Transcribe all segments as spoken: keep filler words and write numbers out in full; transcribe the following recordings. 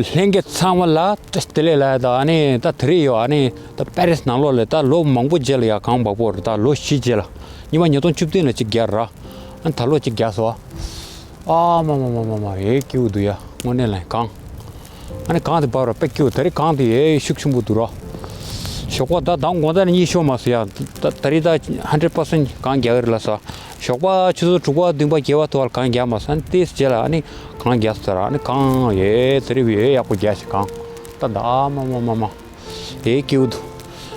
ལྷན་རྒྱས་ཚང་མ་ལ་བཀྲ་ཤིས་བདེ་ལེགས་ལ་ད་ཨ་ནི་ད་དེ་རིང་ཡོད་ཨ་ནི་ད་པེ་རིས་ནང་ལོགས་ལ་ད་ལོ་མང་པོ་རྗེས་ལ་ཡ་གངས་འབག་པོ་རེད། ད་ལོ་བཞི་རྗེས་ལ་ཉི་མ་ཉིས་སྟོང་བཅུ་བདུན་ལ་གཅིག་རྒྱག་ར། ཨ་ནི་ད་ལོ་གཅིག་རྒྱག་སོང་། ཨ་མ་མ་མ་མ་མ་ཨེ་སྐྱིད་པོ་འདུག་ཡ། དངོས་གནས་ལ་གངས། ཨ་ནི་གངས་དེ་འབབ་ར་དཔེ་སྐྱིད་པོ། ད་རེས་གངས་དེ་ཨེ་ཤུགས་ཆེན་པོ་འདུག་ར། ཞོགས་པ་ད་དང་དགོང་དག་ནས་གཉིད་ཤོར་མ་སོང་ཡ། ད་ད་རེས་ད་ཧན་ཌེ་རེཌ་པར་སེན་ཊི་གངས་རྒྱག་གི་རེད་ལབ་སོང་། ཞོགས་པ་ཆུ་ཚོད་དྲུག་པ་བདུན་པ་བརྒྱད་པ་ཐོག་ལ་གངས་རྒྱག་མ་སོང་། ཨ་ནི་དེའི་རྗེས་ལ་ཨ་ནི་གངས་རྒྱག་སོང་ར། ཨ་ནི་གངས་ཡོད་དེ་རིང་ཡོད་ཡག་པོ་རྒྱག་ཤག་གངས་ད་ད་ཨ་མ་མ་མ་མ་ཨེ་སྐྱིད་པོ་འདུག་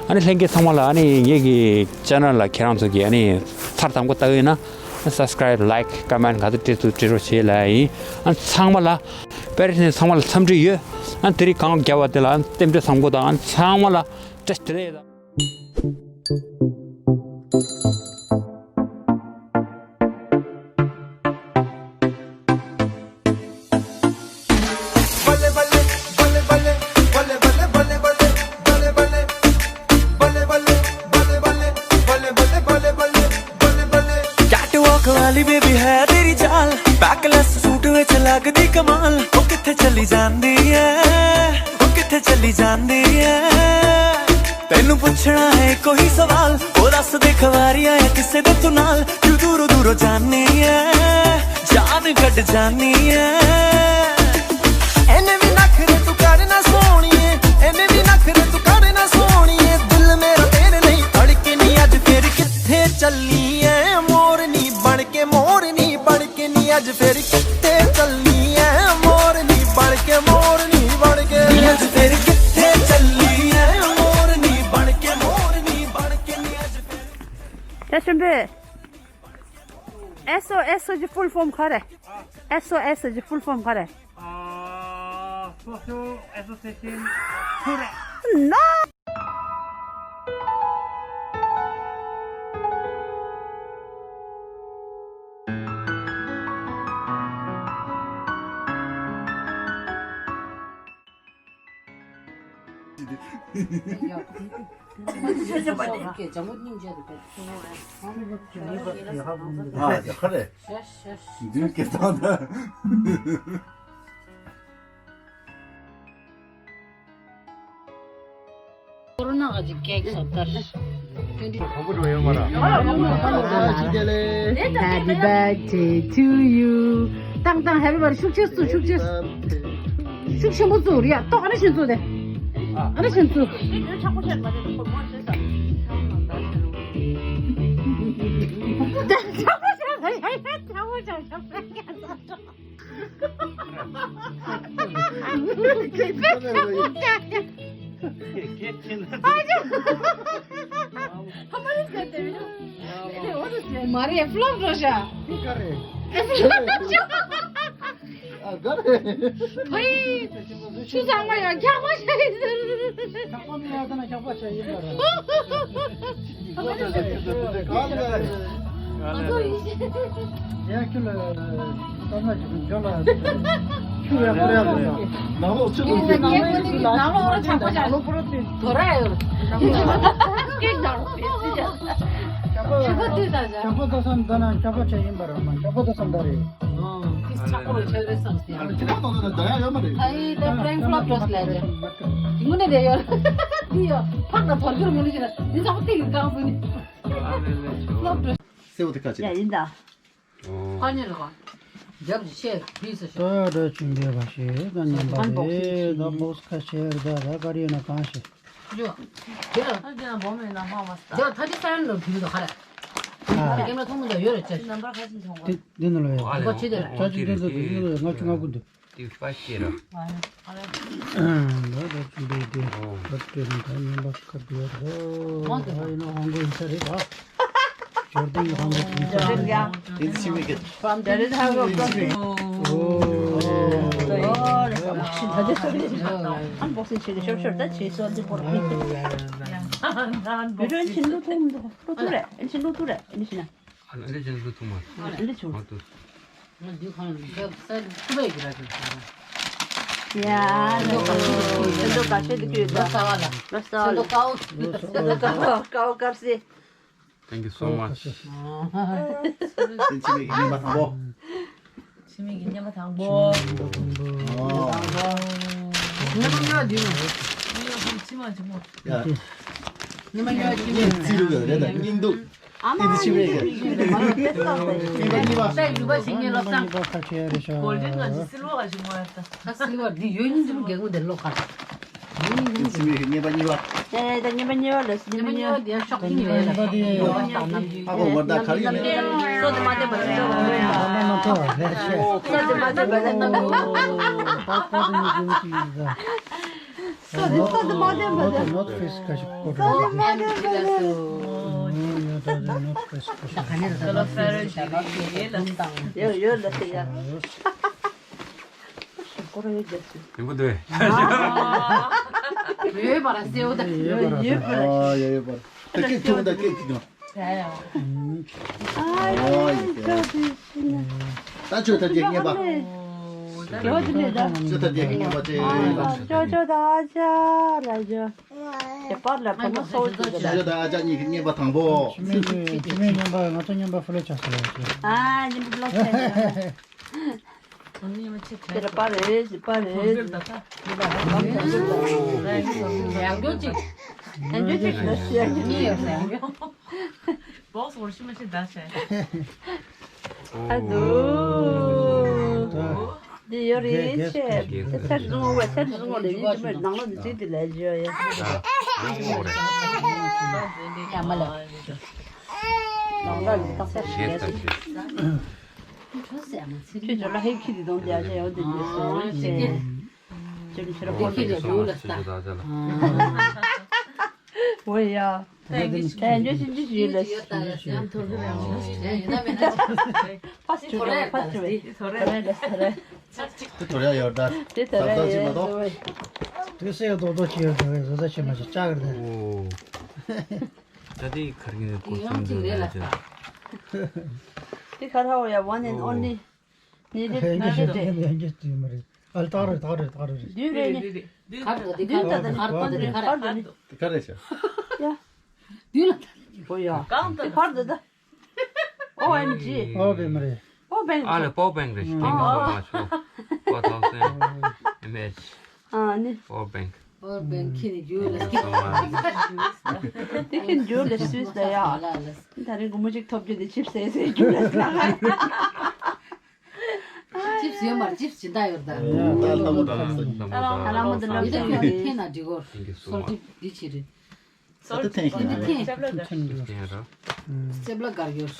ཨ་ནི་ལྷན་རྒྱས་ཚང་མ་ལ་ཨ་ནི་ངེད་ཀྱི་ཅེ་ནལ་ལ་ཁྱེད་རང་ཚོ་གིས་ཨ་ནི་ཚར་དང་པོ་ལྟ་གི་ཡིན་ན་སབ་སི་ཀ་རའིབ་ལའིཀ་ཀོ་མེན་ཊི་ག་ཚོད་སྤྲད་ཚུལ་སྤྲད་རོགས་བྱེད་ལབ་ཡིན། ཨ་ནི་ཚང་མ་ལ་པེ་རིས་ནས་ཚང་མ་ལ་འཚམས་འདྲི་ཡོད། ཨ་ནི་དེ་རིང་གངས་རྒྱབ་པ་དེ་ལ་ཨ་ནི་རྟེན་འབྲེལ་བཟང་པོ་དང་། ཨ་ནི་ཚང་མ་ལ་བཀྲ་ཤིས་བདེ་ལེགས་དང་། कैटवॉक वाली बेबी है तेरी चाल, बैकलेस सूट विच लगदी कमाल। ओ कित्थे चली जांदी ऐ, ओ कित्थे चली जांदी ऐ। तैनू पुछना है कोई सवाल, ओ दस दे खवारियां ऐ किसे दे तू नाल। क्यों दूरों दूरों जानी ऐ, जान कट जानी ऐ। एने भी नखरे तू कर ना सोनिए, एने भी नखरे तू कर ना सोनिए। दिल मेरा तेरे नहीं धड़के नी, अज फिर कित्थे चली ऐ मोरनी बन के, मोरनी बन के नी। अज फिर कित्थे चली ऐ मोरनी बन के, मोरनी बन के। अज फिर कित्थे चली ऐ मोरनी बन के, मोरनी बन के नी। अज फिर ད་ཤོམ་པོ། S O S O གི་ཕུལ་ཕོམ་ག་རེ། S O S O གི་ཕུལ་ཕོམ་ག་རེ། Social Association. No. Corona ག་ཅིག་ཀེག་སོགས་ལྟར། Happy birthday to you. ཏང་ཏང་ཧེ་པི་བར་ཤུགས་ཆེ་བཙུགས། ཤུགས་ཆེ། ཤུགས་ཆེན་པོ་བཙུགས་རེད་ཡ། ཏོག་ཨ་ནི་བཞིན་བཙུགས་ཏེ། ཨ་ནི་བཞིན་བཙུགས། མ་རེད་ཕློབ་འགྲོ་ཤག་ཕའི་ཆུ་ཚང་མ་ཡང་འཁྱག་པ་ཆགས་ཡིན་ཟེར། འཁྱག་པ་མི་ཡག་ད་ན་འཁྱག་པ་ཆགས་ཡིན་པ་རེད། ཡ་ཁྱོད་ལ་ལྟ་ན་ཅིག་འཇོ་ལ་ཁྱོད་ཡ་ཁོ་ར་ལ་ཡ་ནང་ལོག་ཕྱི་ལོགས་ཅིག་ནང་ལོག་ར་ཆགས་པ་ཆགས་ལོ་པོ་རོ་ཏི་དོ་ར་ཡོད། ཁྱོད་ནང་ལོག་པེ་ཏི་ཆགས། ཁྱོད་པ་ཏི་ད་ཆགས། ཁྱོད་པ་ད་སམ་ད་ན་ཁྱོད་པ་ཆགས་ཡིན་པ་ར་མ་ཁྱོད་པ་ད་སམ་ད་རེད། ཨོ། ཁྱོད་པ་ད་ད་ད་ཡ་ཡོད་མ་རེད། ཨ་ཡི་ད་ཕྲེང་ཕློབ་འགྲོ་སི་ལ་རེད། དེ་ངུ་ནས་རེད་ཡོད། དེ་ཡོད་ཕག་ན་དོར་རྒྱུར་ངུ་ནས་ཅི་ན་འདི་ཚང་མ་ཏི་གི་གང་སུ་ནི་ཕློབ་འགྲོ། སེ་བོ་དེ་ཁ་ཅིག་ཡ་ཡིན་ད། ཨ་ནི་ལ་རྒྱབ་ཀྱི་ཤེས་བིས་ཤོག་ད་ད་ཆུང་བའི་བ་ཤེས་ད་ཉན་པ་རེད། ད་བོགས་ཁ་ཤེས་ད་ད་ཀ་རི་ན་གང་ཤེས། ཇོ། དེ་ལ་ཨ་ཅེ་ན་བོ་མེ་ན་ཧ་མ་སྟ། ཇོ་ཐ་ཅི་སན་ལོ་བིའུ་ད་ཧ་ར། ཨ་ཀེམ་ར་ཐོང་མི་ད་ཡོད་ར་ཅེ། ནམ་བར་ཁ་ཅིན་ཐོང་བ། དེ་དེ་ནི་ལོ་ཡ། ཨ་ལེ་ཁ་ཅི་དེ་ར། ཁ་ཅི་དེ་ཚོ་དེ་ལོ་ཡ་ང་ཆུང་ང་ཀུན་དུ། ཏི་ཕ་ཤེ་ར། ད་ད་ཆུང་བའི་དེ་ད་ཏྲེ་ནི་ད་ཉན་པ་ཁ་བི་ཡ་ར། ད་ཡིན་ན་ཧང་གོ་ཡིན་ས་རེད་ད། Jordan ཧང་གོ་ཡིན་ས་རེད། དེ་ཚི་མི་གེ། From there is how we go. Unboxing ཆེ་ཤོར་ཤོར་ད་ཆེ་སོ་འདི་པོ་ར། བི་ཌིའོ་ཆེན་ལུ་ཐུང་ལུ་ཐུ་རེ། ཨན་ཆེན་ལུ་ཐུ་རེ། ཨན་ཆེན་ན། ཨ་ལེ་ཅན་ལུ་ཐུང་མ། ཨ་ལེ་ཆུ། ང་དུ་ཁང་ལ་ས་ཁུ་བའི་གི་ར་གི་ས་ར། ཡ་ལོ་ཀ་ཤེ་དུ་ཀི་ཡོད་ད། ལོ་ས་བ་ལ། ལོ་ས་བ་ལ། ལོ་ཀའོ། ལོ་ཀའོ། ལོ་ཀའོ་ཀའོ་ཀར་སི། Thank you so much. ཕྱི་མིག་གི་ཉི་མ་དང་པོ། ཕྱི་མིག་གི་ཉི་མ་དང་པོ། དང་པོ། ཉི་མ་ཉི་མ་འདི་མ། ཉི་མ་ཕྱི་མ་ཅི་མོ། ཡ། ཉི་མ་ཉི་མ་ཅི་མོ། སྙིང་རྩི་རུ་ཡོད་རེད་ད་སྙིང་སྡུག་ཨ་མ་ཏི་ཏི་ཆི་བས་ཡ། གཉིས་པ་གཉིས་པ། ས་ཡི་རུ་པ་ཞིག་ངའི་བློ་བཟང་། གོ་ལྡན་ང་ཅི་སིལ་བ་ཞིག་མོ་ཡ་ད། ས་སིལ་བ་འདི་ཡོད་སྙིང་རྩི་རུ་རྒྱལ་ངོ་འདི་བློ་ཁ། ཡིན་སྲིད་པའི་གཉིས་པ་གཉིས་པ། ཡ་ཡ་ད་གཉིས་པ་གཉིས་པ་ལ་སྲིད་གཉིས་པ་གཉིས་པ་དེ་ཤོག་ཁྱིམ་ཡོད་ལ་ཨ་ཁོ་ངོ་ད་ག་རེ་ཡིན། སོ་དེ་མ་དེ་མ་དེ་སོ་དེ་མ་དེ་མ་དེ་སོ་དེ་སོ་དེ་མ་དེ་མ་དེ། North Face ཁ་ཤས་ཀོ་ཏྲ། སོ་དེ་མ་དེ་མ་དེ། North Face ཁ་ཤས། ཡོད་ཡོད་ལ་སེ་ཡ། ཡིན་པ་འདུག་ཡོད་པ་ར་སེའུ་ད། ཡོད་པ་ར། ཡོད་པ་ར། ཨ་ཡོད་ཡོད་པ་ར། ད་སྐད་ཐུག་ད་སྐད་ཐུག་ད་ཆོས་ཐར་རྒྱས་ངེས་པ། ཆོས་ཐར་རྒྱས་ངེས་པ་ཅེ། ཅོ་ཅོ་ད་ཨ་ཅག་ལ་ཅོ། ཁྱད་པར་ལ་ཕ་མ་སོགས་ཅིག་ཅོ་ཅོ་ད་ཨ་ཅག་གཉིས་ཀྱི་ངེས་པ་དང་པོ། ཆི་མེད་ཆི་མེད་ངན་པ་ང་ཚོ་ངན་པ་ཧྥུ་ལེ་ཆགས་སོང་ཡ། ཨ་ངན་པ་ལོ་ཆེ། དེ་ལ་པ་རེད་པ་རེད། ཡང་འགྱོ་ཅིག་ཡང་འགྱོ་ཅིག་ཡང་འགྱོ་ཅིག་ཡང་འགྱོ། སྦོག་སི་བོར་ཤི་མ་ཤི་ད་ཤ། ཨ་དུ། འདི་ཡོད་རེད་ཆེ། ཚེ་བཟུང་བས་ཚེ་བཟུང་བ་ལས་ཡིན་ཅི་མོད་ནང་ལོགས་ནས་ཚིག་དེ་ལས་བརྗོད་ཡ། ཡ་མ་ལ། ནང་ལོགས་ནས་ཏག་ཏག་ཞིག་ལས་སོང་། ཁྱོད་ཚོ་ལ་ཧེབ་ཁྱི་དེ་དང་བསྡད་ཡོད་དེ་འདྲ་སོང་ཞེས། ཁྱོད་ཚོ་ཁྱི་དེ་འདུག་ལ་ལྟ། འོ་ཡ། ད་འཇོ་ཤིན་ཅི་ཞུས་ལ། ཕ་སུ་ཕ་སུ་ཕ་སུ་ཐོ་རེ་ལ་ཐོ་རེ། དེ་ཐོ་རེ་ཡོད་ད། དེ་ཐོ་རེ་ཡོད་ད། དེ་སེ་ཡོད་དོ་དོ་ཅི་ཡོད་ད་བཟོ་ས་ཆེ་མ་ཆེ་ལྕགས་རེད། ད་དེ་ཁར་གྱི་ནས་གོ་སོང་འདི་ལ་ཡ། དེ་ཁ་ཐག་ཡ་one and only། ནི་རེད་ནི་རེད་དེ། ཡང་རྒྱུ་དེ་མ་རེད། ཨ་ལ་ཏག་རེད་ཏག་རེད་ཏག་རེད་རེད། དུས་རེད་ནི། གར་འགྲོ་དེ་གར་འགྲོ་གར་འགྲོ་དེ་གར་འགྲོ་དེ་གར་འགྲོ། དེ་ག་རེད་ཤག་ཡ། དུས་ལ་ད་ལ་ཉི་ཧོ་ཡ། གང་དུ་དེ་གར་འགྲོ་ད། ཨོ་ཨེམ་ཇི། ཨོ་བེ་མ་རེད། ཨོ་བེང་། ཨ་ལེ་པོ་བེང་རེད། Thank you so much. Four thousand M H. ཨ་ནི། Power bank. Power bank ཁྱེར་ནས་རྒྱུགས་ལ། Thank you so much. དེ་ཁྱེར་རྒྱུགས་ལ་སུས་ད་ཡ། ད་རིང་སྒོར་མོ་གཅིག་ཐོབ་རྒྱུ་དེ་ཆིབས་སེ་སེ་རྒྱུགས་ལ་ཟ། ཆིབས་ཡོད་མར་ཆིབས་སྦྱིན་བདག་ཡོད་ད། ད་ལྷ་མོ་ད་ལྷ་མོ་ད་ལྷ་མོ་ད་ལྷ་མོ་ད་ལྷ་མོ་ད་ལྷ་མོ་ད་ལྷ་མོ་ད་ལྷ་མོ་ད་ལྷ་མོ་ད་ལྷ་མོ་ད་ལྷ་མོ་ད་ལྷ་མོ་ད་ལྷ་མོ་ད་ལྷ་མོ་ད་ད་ལྟ་ཐེངས་ཤིག་ད་ལྟ་ཐེངས་ཤིག་ད་ལྟ་ཐེངས་ཤིག་ཐེངས་ར། རྩེབ་ལ་དགར་ཡོད།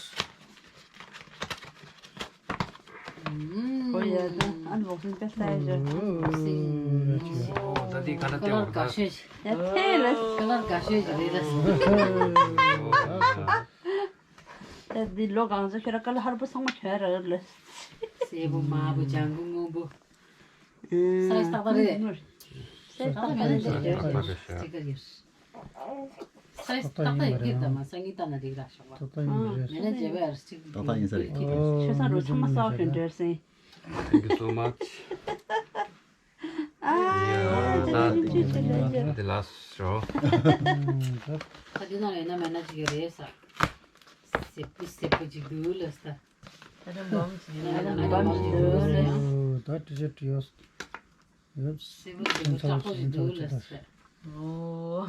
ཨོ་ཡ་ད་ཨན་བོག་སིང་དཔེ་ས་ཡ་ཞོ། ད་དེ་ག་ན་ཏེ་བོར་ད། ཡ་ཐེ་ལ། ཀ་ལར་དགའ་ཤོས་ཞིག་རེད་ལ། ད་དེ་ལོ་གང་ཚོད་ཁྱོད་ར་ཀ་ལ་ཧར་པོ་ཚང་མ་ཁྱོད་ར་ལ། སེར་པོ་དམར་པོ་ལྗང་གུ་སྔོན་པོ། ས་ཡི་ཏག་ཏག་རེད། ས་ཡི་ཏག་ཏག་རེད། སི་ཊི་ཀར་ཡོད། ས་ཡི་ཏག་ཏག་ཡིན་གྱི་ད་མ་སང་ཉིན་ལྟ་ན་འགྲིག་ར་ཤོག་པ། ཏག་ཏག་ཡིན་གྱི་རེད། མེད་ན་རྗེས་པ་ཡར་སི་ཊི་ཀར་ཏག་ཏག་ཡིན་ས་རེད། ཁྱོད་ཚང་རུ་ཚང་མ་གསར་པ་ཁྱོད་འདྲ་སེ། Thank you so much. ཨ་ད་དེ་ལ་ཤོ། ད་དེ་ན་ཡོད་ན་མེད་ན་ཅིག་ཡོད་རེད་ས། སེར་པོ་སེར་པོ་ཅིག་འདུག་ལ་ས། ད་དེ་འབམ་ཅིག་ཡོད་ན་ཡོད་ན་མེད་ན་འབམ་ཅིག་འདུག་ལ་ཡང་། ད་དྲི་ཆབ་དྲི་ཡོད། སེ་བོ་སེ་བོ་ལྕགས་པོ་ཞིག་འདུག་ལ་ཟེར། ཨོ།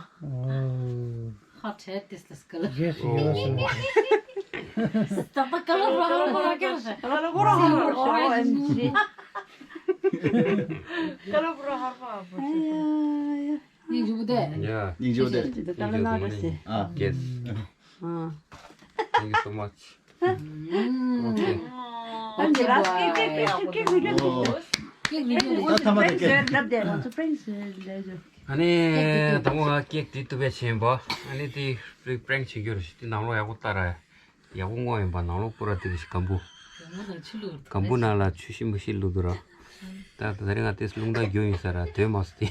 ཧ་ཁྲེ་ཏེ་སི་ཏེ་སི་ཀ་ལ། རྒྱས་སུ་ཡོད་ཟེར་བ། ད་ལྟ་ཀ་ལ་ར་ཧར་པོ་ར་ཀེ་ར་ཤ། ཀ་ལ་ར་ཧར་པོ་ར་ཧར་པོ་ར་ཧར་པོ་ར་ཧར་པོ། སྙིང་རྗེ་པོ་དེ། ཡ། སྙིང་རྗེ་པོ་དེ། ད་ལ་ན་ར་སེ། ཨ། རྒྱས། ཨ། Thank you so much. ཨ། Okay. ཨ་ནི་ད་ང་ཚོ་པྲེང་ང་ཚོ་པྲེང་ང་ཚོ་པྲེང་ང་ཚོ་པྲེང་ང་ཚོ་པྲེང་ང་ཚོ་པྲེང་ང་ཚོ་པྲེང་ང་ཚོ་ཨ་ནི་དང་པོ་ང་ཀེག་དེ་བཏུབ་པས་ཆེན་པོ། ཨ་ནི་དེ་པྲེང་བྱེད་རྒྱུ་རེད་ཤི། དེ་ནང་ལོགས་ཡག་པོ་ལྟ་ར། ཡག་པོ་སྔོ་ཡིན་པ། ནང་ལོགས་པུ་ར་དེ་རེད་ཤི་སྐམ་པོ། སྐམ་པོ་ནང་ལ་ཆུ་ཤི་མི་ཤི་བླུགས་འདུག་ར། ད་ད་རིང་ང་དེ་རླུང་རྟ་རྒྱུ་ཡིན་ས་ར་དོན་མ་སོང་དེ།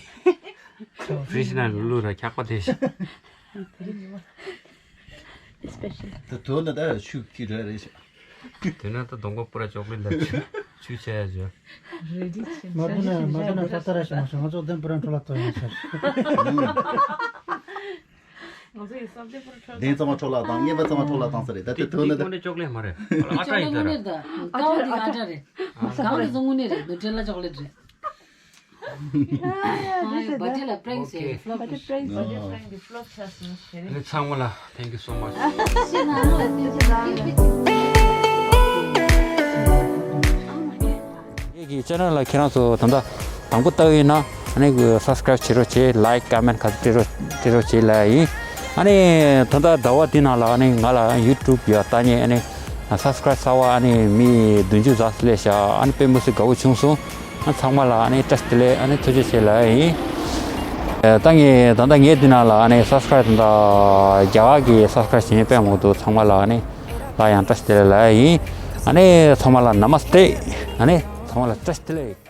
ཕྲི་ཇི་ནང་བླུགས་ར་འཁྱག་པ་དེ་ཤི། Special. ད་དོན་ད་ད་ཆུ་ཁྱི་ར་རེད་ཤག་དོན་ད་གདོང་པ་པུ་ར་ཅོག་ལེ་ལ་ཆུ་ཆུ་ཆ་ཡ་ཇོ། མ་དུ་ན་མ་དུ་ན་ད་ད་ར་ཤི་མ་ཤི་ང་ཚོ་དེན་པུ་ར་འཕྲོ་ལ་ཏོ་ཡིན་ཤག་ང་ཚོ་ཡི་སམ་དེན་པུ་ར་འཕྲོ་དེན་ཚང་མ་འཕྲོ་ལ་བཏང་། ངེས་པ་ཚང་མ་འཕྲོ་ལ་བཏང་ས་རེད། ད་དེ་དོན་ད་ད་དངོས་གནས་ཅོག་ལེ་མ་རེད། ཨ་ཏྲ་ཡིན་ད་ར། ཀ་བ་དེ་ཨ་ཏྲ་རེད། གང་དེ་ཚོ་དངོས་གནས་རེད། ནུ་ཏྲེ་ལ་ཅོག་ལེ་རེད། ཨ་ཡ་ཨ་ཡ་བར་ཐི་ལ་པྲེང་སེ་ཨོ་ཁེ། ཕློབ་བར་ཐི་པྲེང་སེ། ཨ་ཨ་ཨ་ཨ། ཚང་མ་ལ། Thank you so much. ངེད་ཀྱི་ཅེ་ནལ་ལ་ཁྱེད་རང་ཚོ་ད་ལྟ་དང་པོ་ལྟ་གི་ཡིན་ན་ཨ་ནི་སབ་སི་ཀ་རེབ་བྱེད་རོགས་བྱེད། ལའིཀ་ཀོ་མེན་ཊི་ག་ཚོད་སྤྲད་རོགས་སྤྲད་རོགས་བྱེད་ལབ་ཡིན། ཨ་ནི་ད་ལྟ་ཟླ་བ་འདི་ནང་ལ་ཨ་ནི་ང་ལ་ཡུ་ཊུབ་ཡ་ལྟ་མཁན་ཨ་ནི་སབ་སི་ཀ་རེབ་གསར་པ་ཨ་ནི་མི་བདུན་ཅུ་ཙམ་སླེབས་ཤག་ཨ་ནི་དཔེ་མི་སྲིད་དགའ་བོ་བྱུང་སོང་། ཨ་ཚང་མ་ལ་ཨ་ནི་བཀྲ་ཤིས་བདེ་ལེགས། ཨ་ནི་ཐུགས་རྗེ་ཆེ་ལབ་ཡིན། ཨ་ད་ངས་ད་ལྟ་ངའི་འདི་ནང་ལ་ཨ་ནི་སབ་སི་ཀ་རེབ་ད་ལྟ་རྒྱ་གར་གྱི་སབ་སི་ཀ་རེབ་བྱེད་མཁན་དཔེ་མང་པོ་འདུག་ཚང་མ་ལ་ཨ་ནི་ལ་ཡང་བཀྲ་ཤིས་བདེ་ལེགས་ལབ་ཡིན། ཨ་ནི་ཚང་མ་ལ་ན་མ་སྟེ། ཨ་ནི་ཚང་མ་ལ་བཀྲ་ཤིས་བདེ་ལེགས།